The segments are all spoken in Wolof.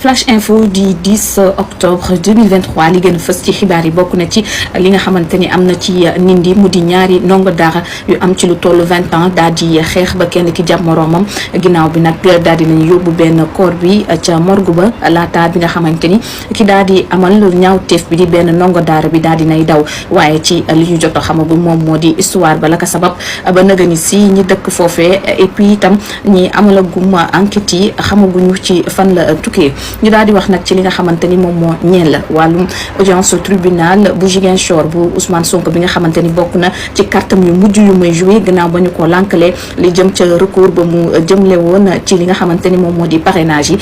flash info di 10 octobre 2023 li gën a fës ci xibaar yi bokk na ci li nga xamante ni am na ci Nindi mu di ñaari ndongo daara yu am ci lu tollu 20 ans daal di xeex ba kenn ki jàpp moroomam ginnaaw bi nag daal di nañu yóbbu benn corps bi ca morgue ba laata bi nga xamante ni ki daal di amal ñaawteef bi di benn ndongo daara bi daal di nay daw waaye ci li ñu jot a xamagum moom moo di histoire ba la ko sabab ba nëgëni si ñi dëkk foofee et puis itam ñi amalagum enquête yi xamaguñu ci fan la tukkee ñu daal di wax nag ci li nga xamante ni moom moo ñeel wàllum audience tribunal bu Ziguinchor bu Ousmane Sonko bi nga xamante ni bokk na ci kartam yu mujj yu muy joué gannaaw ba ñu ko lànkalee li jëm ca recours ba mu jëmle woon ci li nga xamante ni moom moo di parrainage yi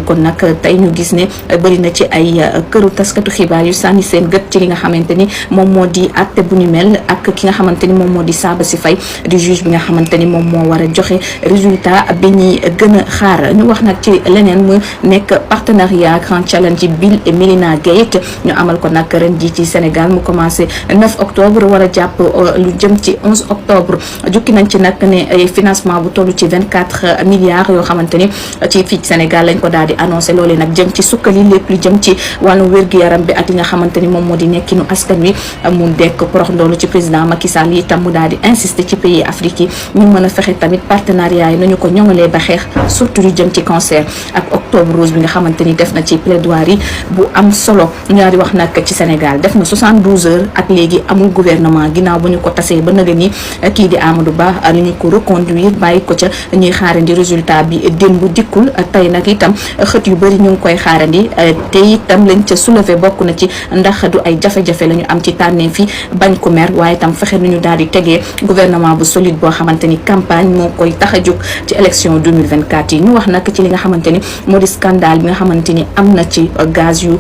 kon nag tey ñu gis ne bëri na ci ay këru taskatu xibaar yu sànni seen gët ci li nga xamante ni moom moo di àtte bu ñu mel ak ki nga xamante ni moom moo di Sabassy Faye di juge bi nga xamante ni moom moo war a joxe résultat bi ñuy gën a xaar ñu wax nag ci leneen mu nekk partenariat Grand Challenge Bill et Melinda Gates ñu amal ko nag ren ji ci Sénégal mu commencé 9 octobre war a jàpp lu jëm ci 11 octobre jukki nañ ci nag ne financement bu toll ci 24 milliards yoo xamante ni ci fii Sénégal lañ ko daal di annoncé loolee nag jëm ci sukkali lépp lu jëm ci wàllu wér-gu-yaram bi ak li nga xamante ni moom moo di nekkinu askan wi mu dekk porox ndoolu ci président Macky Sall itam mu daal di insister ci pays Afrique yi ñu mën a fexe tamit partenariat yi nañu ko ñoŋalee ba xeex surtout lu jëm ci cancer ak octobre rose bi nga xamante ni def na ci plaidoirie bu am solo ñu daal di wax nag ci Sénégal def na 72 heures ak léegi amul gouvernement ginnaaw ba ñu ko tasee ba naga ni kii di Amadou Ba ni ñu ko reconduire bàyyi ko ca ñuy xaarandi résultat bi démb dikkul tey nag itam xët yu bëri ñu ngi koy xaarandi te itam lañ ca soulever bokk na ci ndax du ay jafe-jafe la ñu am ci tànnee fi bañ ko mer waaye itam fexe nañu daal di tegee gouvernement bu solide boo xamante ni campagne moo koy tax a jóg ci élection 2024 yi ñu wax nag ci li nga xamante ni moo di scandale bi nga xamante ni am na ci gaz yu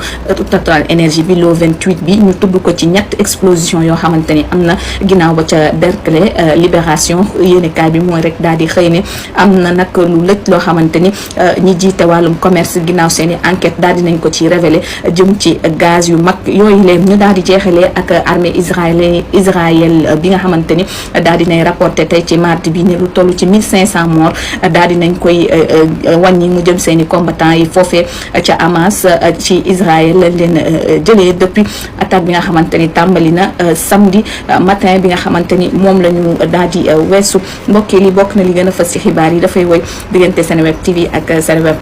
Total Énergie bi loo 28 bi ñu tudd ko ci ñett explosion yoo xamante ni am na ginnaaw ba ca Derklé Libération yéenekaay bi mooy rek daal di xëy ne am na nag lu lëj loo xamante ni ñi jiite wàllum commerce ginnaaw seen i enquête daal dinañ ko ci révélé jëm ci gaz yu mag yooyu leen ñu daal di jeexalee ak armée Israël bi nga xamante ni daal dinay rapporté tey ci mardi bi ne lu toll ci 1500 morts daal dinañ koy wàññi mu jëm seen i combattants yi foofee ca Hamas ci Israël lañ leen jëlee depuis attaque bi nga xamante ni tàmbali na samedi matin bi nga xamante ni moom la ñu daal di weesu mbokk yi li bokk na li gën a fës ci xibaar yi dafay woy diggante Seneweb TV ak Seneweb